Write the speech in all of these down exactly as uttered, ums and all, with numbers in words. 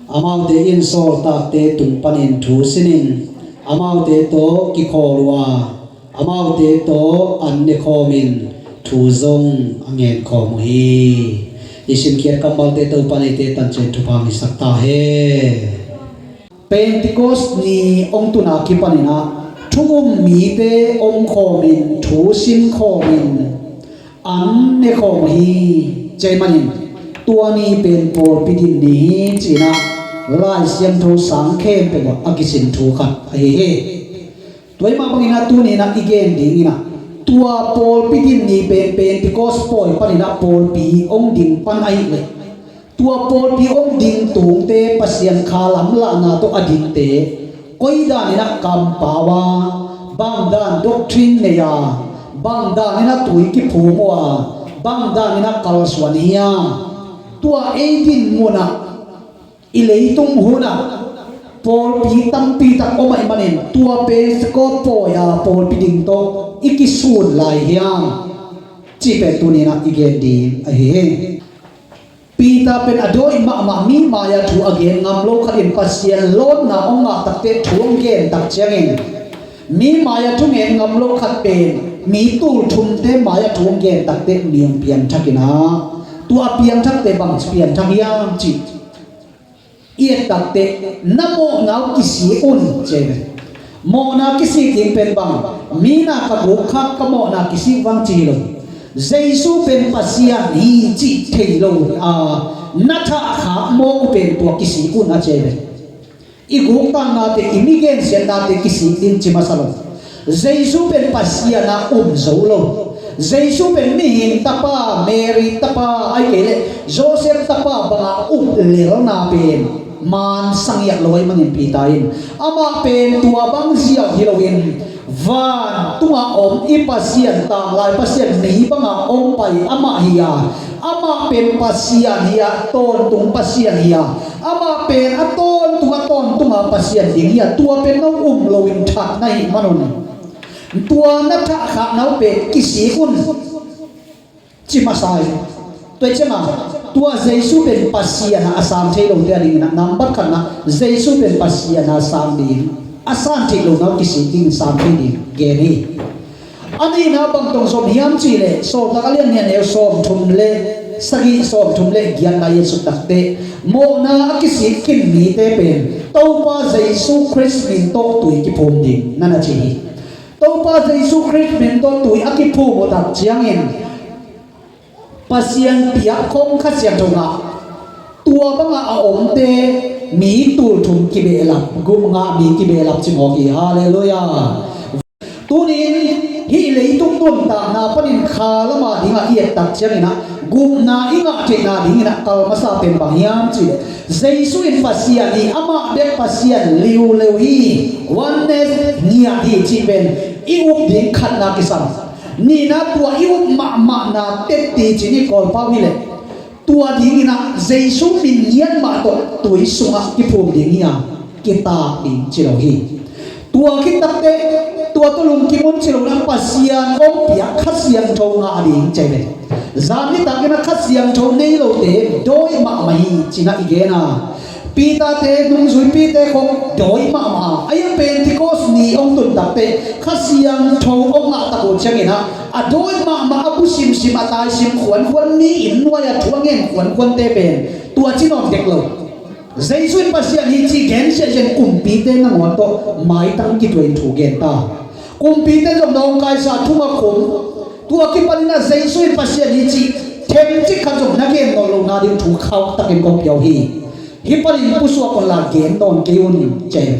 Amaute in sawltakte tung panin thu sinin amaute tawh kikhawl uh a, amaute tawh an nekhawmin thu zong a ngenkhawm uh hi. I simkhiat kammalte Topa in eite tancian thupha hong hisak ta hen. Pentecost ni hong tun a kipanin ah thu um mite omkhawmin thu simkhawmin an nekhawm uh hi. Ci ahih manin tua ni pen pawlpi din ni hi ci-in ah Lai Siangtho sang khempeuh ah a kisin thu khat ahi hi. Tua ahih mah bangin ah tuni-in ah i gen dingin ah tua pawlpi din ni pen Pentecost pawi panin ah pawlpi hong ding pan ahih leh tua pawlpi hong ding tungte, Pasian kha lamlahna tawh a dingte koi danin ah kampau a, bang dan doctrine nei a, bang danin ah tui kiphum uh a, bang danin ah kalsuan hiam? Tua ei din munah i leitung hunah pawlpi tampi tak om ahih manin tua Pentecost pawi a pawlpi ding tawh i kisun lai hiam? Cih pen tuni-in ah i gen ding ahi hi. Peter pen a dawi mahmah, mi mai-ah thu a gen ngam lo khat in Pasian lawnna hong ngah takteh thu hong gen tak ciangin mi mai-ah thu gen ngam lo khat pen mi tulthumte mai-ah thu hong gen takteh mi hong piangthak in ah tua a piangthakte bang piangthak hiam cih i et takteh na mawhna uh kisik un ci hi ve. Mawhna kisik ding pen bang, mi na ka guk kha ka mawhna kisik vang ci hi lo. Jesu pen Pasian hi cih thei lo a, na thahkhak mawk uh pen tua kisik un a ci hi ve. I guktaknate, i mi gensiatnate kisik ding ci masa lo. Jesu pen Pasian a um zo lo. Jesu pen mihing tapa, Mary tapa, ahih kei leh Joseph tapa banga up lelna pen man sangiat lo ahih manin Peter in amah pen tua bang ziau hi loin vantunga om i Pasian, tanglai Pasian mi banga om pai amah hi a, amah pen Pasian hi a, tawntung Pasian hi a, amah pen a tawntung a tawntunga Pasian ding hi a, tua pen nong um loin that na hih manun tua na thahkhakna uh pen kisik un ci masa hi. Tua hi cianga tua Jesu pen Pasian a a sang thei lote a dingin ah nambat khatna Jesu pen Pasian a sang ding, a sang thei lo nau kisik dingin sang thei ding gen hi. A nihna bang tawh zom hiam cihleh Sawltak a lian nih a neu sawmthum le sagih, sawmthum le giatna i et suk takteh mawhna a kisik khin mite pen Topa Jesu Khrist min tawh tui kiphum ding na na ci hi. Topa Jesu Khrist min tawh tui a kiphum uh tak ciangin Pasian piak khong Kha Siangtho ngah, tua banga a omte mi tulthum kibehlap, gupna ngah mi kibehlap ci mawk hi. Halleluiah. Tunin hih leitung nuntakna panin kha lama dingah i et tak ciangin ah gupna i ngah theihna dingin ah kal masa pen bang hiam cihleh Jesu in Pasian hi, amah bek Pasian liuleu hi, oneness ngiat hi cih pen i up ding khatna kisam. Nihna tua i up mahmahna tetti cih ni Kawlpau hileh tua dingin ah Jesu min ngiat mah tawh tui sungah kiphum ding hi a, kitak ding ci lo hi. Tua khit takteh tua tawh lungkim un ci lo in ah Pasian hong piak Kha Siangtho ngah ding ci hi ve. Zan nitakin ah Kha Siangtho nei lote dawi mahmah hi ci-in ah i gen a, Peter-te, nungzuipite khong dawi mahmah a, ahi Pentecost ni hong tun takteh Kha Siangtho hong ngah tak uh ciangin ah a dawi mahmah, a bu simsim, a tai sim khuankhuan, mi inn nuai-ah thu a ngen khuankhuante pen tua ci nawn dek lo. Jesu in Pasian hi cih gen siahsiah in kumpite nangawn tawh maitang kituahin thu gen ta. Kumpite zong nawngkaisa thum a khum. Tua kipanin ah Jesu in Pasian hi cih themcik khat zong na gen nawn lohna ding thu khauh takin kong pia uh hi. Hih panin pusuak unla gen nawn kei un ci hi.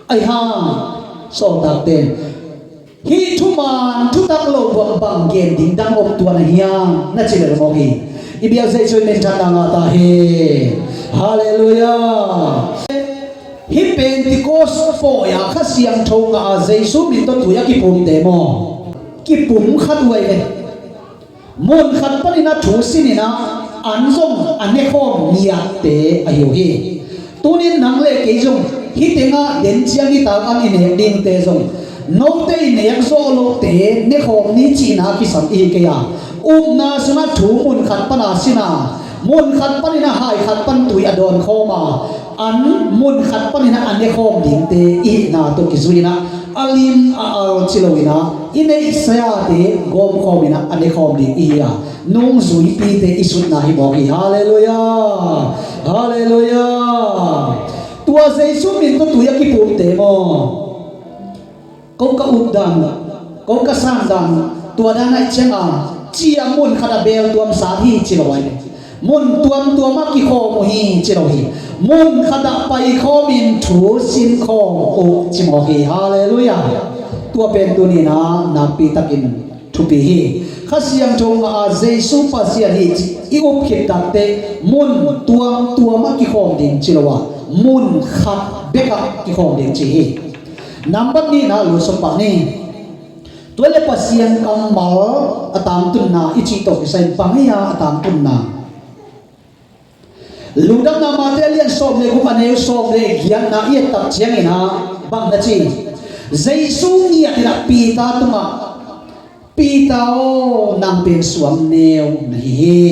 Ahi hang sawltakte in hih thuman thutak lo buang bang gen ding dang om tuan ahi hiam na ci lel mawk hi. I biak Jesu in minthanna ngah ta hen. Halleluiah. Hih Pentecost pawi-a Kha Siangtho ngah a Jesu min tawh tui a kiphumte maw? Kiphum khat uh ahi ve. Mun khat panin a thu sinin ah an zong a nekhawm ngiatte ahi uh hi. Tunin nang le kei zong hih tengah den ciang nitak an i nek dingte zong note i nek zawh lote nekhawm ni cihna kisam i hi kei a, upna sungah thu mun khat pana sin a Mun khat panin a hai khat pan tui a dawn khawm a, an mun khat panin a ne khawm dingte i hihna tawh kizui in a, a lim a al ci lo in a, i neih sayate gawm khawm in a, a ne khawm ding i hi a, nungzuipite i sutna hi mawk hi. Halleluiah. Halleluiah. Tua Jesu min tawh tui a kipumte maw? Ko ka up dan, ko ka san dan, tua dan ahih ciangin ci a mun khat a beel tuam sat hi ci lo ahi. Mun tuamtuam ah kikhawm uh hi ci lo hi. Mun khat ah paikhawm in thu sin khawm uh ci mawk hi. Halleluiah. Tua pen tuni in a nakpi takin thupi hi. Kha Siangtho ngah a Jesu Pasian hi ci i up khit takteh mun tuamtuam ah kikhawm ding ci lo a, mun khat bek ah kikhawm ding ci hi. Nambat nihna, lutsuk pah ni. Tua le Pasian kammal a tangtunna i cih tawh kisai bang hi a, a tangtunna. Lungdamna Mate a lian sawm le guk a neu sawm le giatna i et tak ciangin a bang na ci? Jesu ngiat in a Peter tungah, Peter aw, nang pen suang neu na hi hi.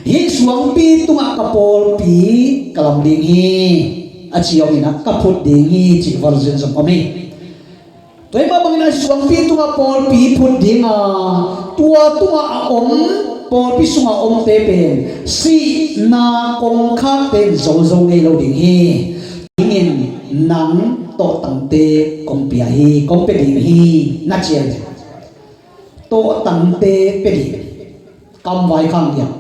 Hih suangpi tungah ka pawlpi ka lam ding hi, a ci om in a, ka phut ding hi cih version zong om hi. Tua hi mah bangin a suangpi tungah pawlpi phut ding a, tua tungah a om, pawlpi sungah a omte pen sihna kongkhakte in zozo ngei lo ding hi. Dingin nang tawhtangte kong pia hi, kong pia ding hi, na ci a hi. Tawhtangte pia ding, kamvai khang diam.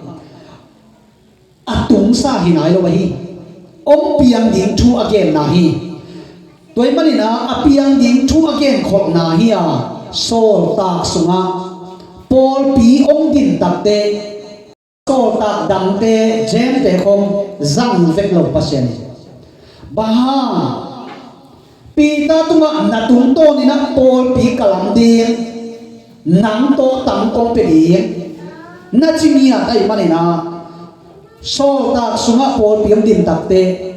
A tungsa hi nai lo ahi. Hong piang ding thu a genna hi. Tua ahih manin a, a piang ding thu a genkholhna hi a, sawltak sungah pawlpi hong din takteh sawltak dangte, James te khawng zang vek lo Pasian in. Bang hang? Peter tungah na tungtawn in a pawlpi ka lam ding, nang tawhtang kong pia ding, na ci ngiat ahih manin a, sawltak sungah pawlpi hong din takteh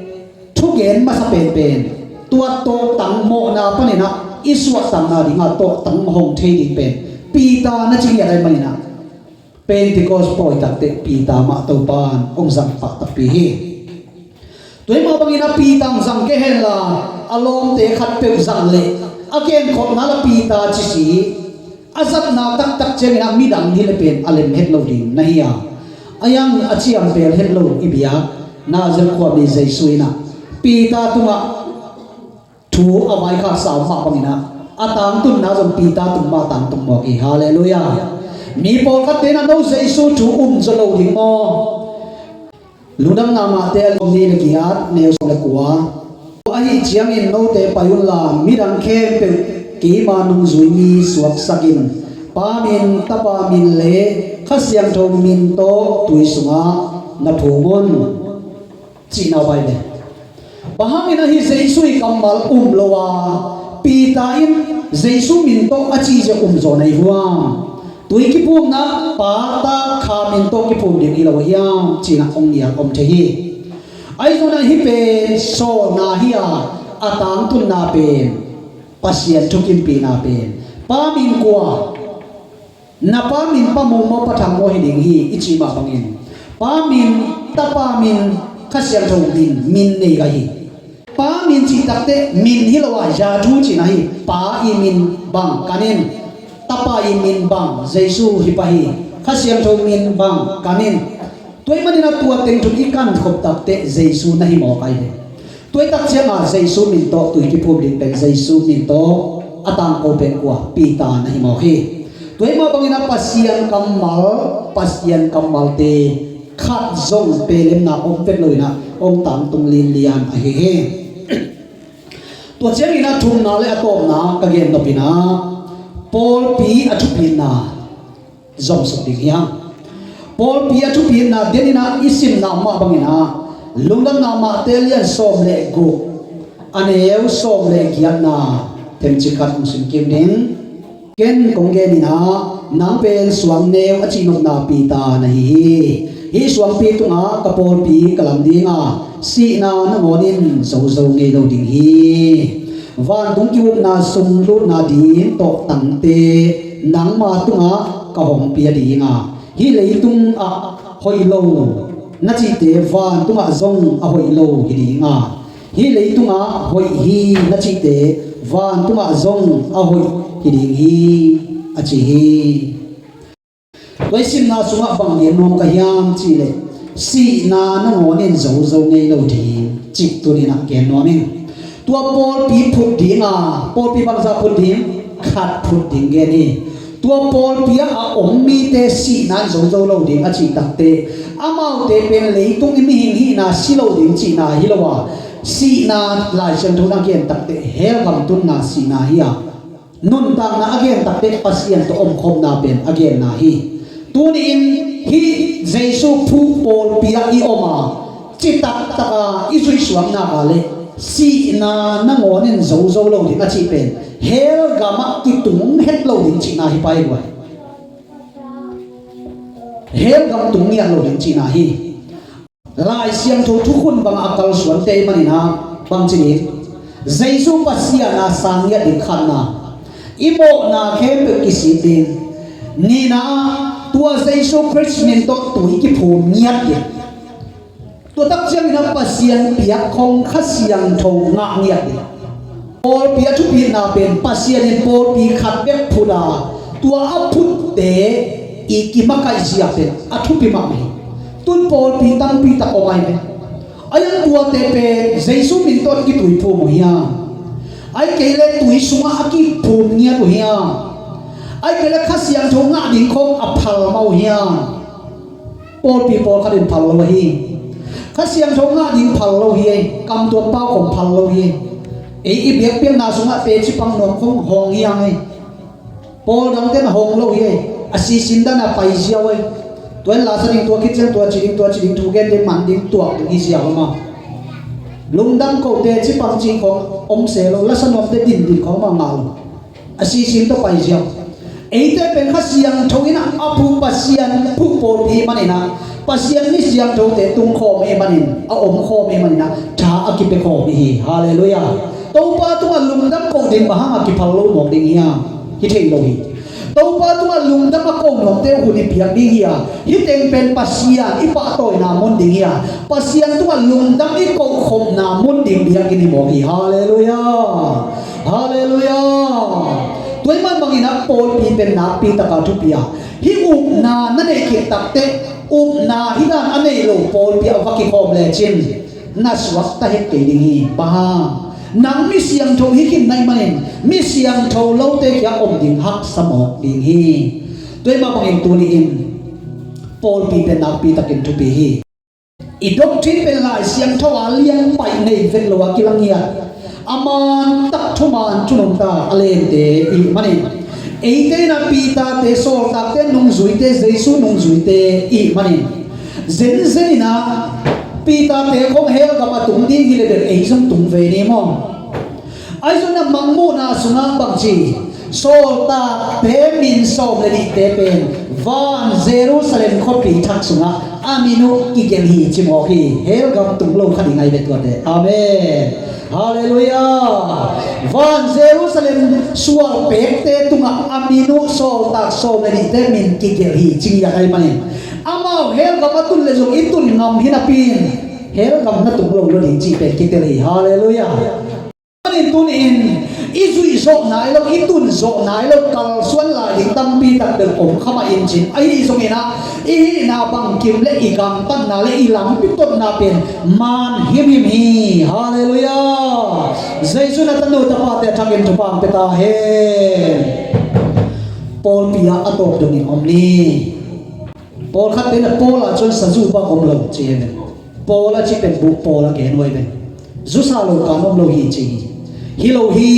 thugen masa penpen, tua tawhtang mawhna panin a i suahtakna ding a tawhtang hong thei ding pen Peter na ci ngiat ahih manin a, Pentecost pawi takteh Peter mah Topa'n hong zang pah takpi hi. Tua hi mah bangin a Peter hong zang kei hen la, a lawmte khatpeuh zang leh a genkholhna la Peter ci si, a zatna taktak ciangin a midang hi le pen a lem het lo ding na hi a, a yang a ciampel het lo i biak Nazareth khuami Jesu in a Peter tungah thu a vaikhaksa om mah bangin a, a tangtunna zong Peter tung mah tangtung mawk hi. Halleluiah. Mi pawlkhatte in a no Jesu thu um zaw lo ding maw? Lungdamna Mate a lian sawm le giat, neu sawm le kua. Ahih ciangin note pai unla midang khempeuh keima nungzui mi suaksak in, Pa min, Tapa min le Kha Siangtho min tawh tui sungah na phum un. Cihna Bible. Bang hangin ahi Jesu i kammal um lo a, Peter in Jesu min tawh a cih zia um zaw na hi huam? Tui kiphumna Pa, Ta, Kha min tawh kiphum ding hi lo hiam? Cihna hong nial om thei hi. Ahi zongin a hih pen sawlna hi a, a tangtunna pen Pasian thukimpihna pen Pa min kua? Na pa min Pa Mung maw, Pa Thang maw hi ding hi i cih mah bangin, Pa min, Tapa min, Kha Siangtho min, min nei ka hi. Pa min cih takteh min hi lo a, Yahoo cihna hi. Pa i min bang kan in, Tapa i min bang Jesu hi pah hi, Kha Siangtho min bang kan in. Tua ahih manin a tua teng thum i kan khop takteh Jesu na hi mawk ai ve. Tua hi tak ciangin Jesu min tawh tui kiphum ding pen Jesu min tawh a tangko pen kua? Peter na hi mawk hi. Tua hi mah bangin a Pasian kammal, Pasian kammalte khat zong pelemna om vet lo in a, hong tangtung linlian ahi hi. Tua ciangin a thumna le a tawpna ka gen nop in a, pawlpi a thupitna zong suk ding hi hang. Pawlpi a thupitna den in a i simna mah bangin a, Lungdamna Mate lian sawm le guk, a neu sawm le giatna themcik khat hong sim kim ding. Ken kong gen in a, nang pen suang neu a cihnopna Peter na hi hi. Hih suangpi tungah ka pawlpi ka lam ding a, sihna nangawn in zozo ngei lo ding hi. Vantung kihukna sung lutna ding tawhtangte nangma tungah ka hong pia ding a, hih leitung ah hoih lo na cihte vantungah zong a hoih lo hi ding a, hih leitungah hoih hi na cihte vantungah zong a hoih hi ding hi, a ci hi. Tua i simna sungah bang gen nuam ka hiam cihleh, sihna nangawnin zozo ngei lo ding cih tuni-in ah gen nuam ing. Tua pawlpi phut ding a, pawlpi bangzah phut ding, khat phut ding gen hi. Tua pawlpi ah a om mite sihna in zozo lo ding a cih takteh, amaute pen leitung i mihing hihna si lo ding cihna hi lo a, sihna Lai Siangtho in a gen takteh hell gam tunna sihna hi a, nuntakna a gen takteh Pasian tawh omkhawmna pen a genna hi. Tuni-in hih Jesu phuh pawlpi ah i om a, citak taka i zuihsuak nak leh sihna nangawnin zozo lo ding a cih pen hell gamah kitung het lo ding cihna hi pai guai. Hell gam tung ngiat lo ding cihna hi. Lai Siangtho thukhun bangah a kalsuante i manin ah bang ci ding? Jesu Pasian a sang ngiat ding khatna, i mawhna khempeuh kisik ding. Nihna, tua Jesu Khrist min tawh tui kiphum ngiat ding. Tua tak ciangin ah Pasian piak khong Kha Siangtho ngah ngiat ding. Pawlpi a thupitna pen Pasian in pawlpi khat bek phut a, tua a phutte i kimakaih zia pen a thupi mahmah hi. Tun pawlpi tampi tak om ahi ve. Ai ang tuate pen Jesu min tawh kituiphum uh hiam? Ai kei le tui sungah a kiphum ngiat uh hiam? Ai kei le Kha Siangtho ngah ding khong a phal mah uh hiam? Pawlpi pawlkhat in phal lo ahi. Kha Siangtho ngah ding phal lo hi ei. Kam tuam pau khong phal lo hi ei. Ei i biakpiakna sungah teci pang nuam khong hong hi ang ei. Pawl dangte na hong lo hi ei. A sisin dan a pai ziau ei. Tua in la sa ding, tua khit ciang tua ci ding, tua ci ding, thu gen ding, man ding, tuak ding hi ziau ama. Lungdam ko teci pang ci khong om se lo, la sa nuamte din din khong ama ngah lo. A sisin tawh pai ziau. Eite pen Kha Siangtho in ah a phuh Pasian phuh pawlpi i manin ah, Pasian mi siangthote tungkhawm i manin, a omkhawm i manin ah tha a kipia khawm i hi. Halleluiah. Topa tungah lungdam ko ding bang hangah kiphal lo mawk ding hiam? Hi thei lo hi. Topa tungah lungdam a ko nuamte hun i piak ding hi a, hih teng pen Pasian i pahtawina mun ding hi a, Pasian tungah lungdam i kokhopna mun ding biakinn hi mawk hi. Halleluiah. Halleluiah. Tua ahih man bangin ah pawlpi pen nakpi taka thupi a, hih upna na neih khit takteh, upna hih dan a neih lo pawlpi ah va kikhawm lecin na suakta het kei ding hi. Bang hang? Nang mi siangtho hi khin na hih manin mi siangtho lote kiang om ding haksa mawk ding hi. Tua ahih mah bangin tuni-in pawlpi pen nakpi takin thupi hi. I doctrine pen Lai Siangtho a lian paih nei vet lo a kilang hi a, a man tak thuman thunung ta a lente i hih manin, eite in ah Peter-te, sawltakte nungzuite, Jesu nungzuite i hih manin, zenzen in ah Peter-te khong hell gam a tung ding hi leh bel ei zong tung ve ni maw? Ahi zongin a Mangmuhna sungah bang ci? Sawltakte min sawm le nihte pen van Jerusalem khuapi thak sungah a min uh kigelh hi ci mawk hi. Hell gam tung lo kha ding ahi ve tuate. Amen. Halleluiah. Van Jerusalem sualpekte tungah a min uh sawltak sawm le nihte min kigelh hi ci ngiat ahih manin, amau hell gam a tun leh zong i tun ngam hi napi-in hell gam na tung lo lo ding cih pen kitel hi. Halleluiah. Tuni-in i zuih zawh nai lo, i tun zawh nai lo, kalsuan lai ding tampi tak bel om kha mah in cin. Ahi zongin ah i hihna bangkim le i gamtatna le i lampi totna pen man himhim hi. Halleluiah. Jesu in a tanu tapate thakin thupha pia ta hen. Pawlpi ah a tawp dongin om ni. Pawlkhatte in a Paul a cun sazu bang om lo ci hi ve. Paul a cih pen buh pawl a gen uh hi ve. Zusa lo kan om lo hi ci hi. Hi lo hi.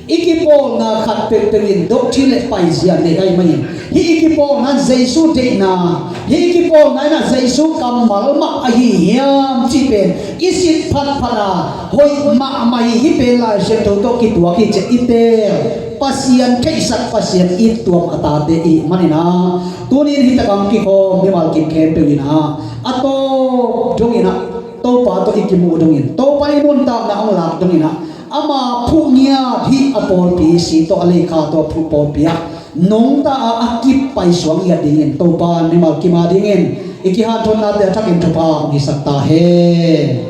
I kipawlna khat peuhpeuh in doctrine le paizia nei ahih manin, hih i kipawlna in Jesu deihna, hih i kipawlna in ah Jesu kammal mah ahi hiam cih pen i sit phatphat a, hoih mahmah hi. Hih pen Lai Siangtho tawh kituak hi ci-a i teel. Pasian theihsak, Pasian it tuam a tate i hih manin ah, tuni-in hih takah hong kikhawm mimal kim khempeuh in ah, a tawp dongin ah, Topa tawh i kimuh dongin, Topa i nuntakna hong lak dongin ah, ama phuh ngiat hih a pawlpi si tawh, a leikha tawh a phuh pawlpi ah nungta a, a kip paisuak ngiat dingin Topa mimal kim a dingin I kihanthawnna te a thakin thupha hong hisak ta hen.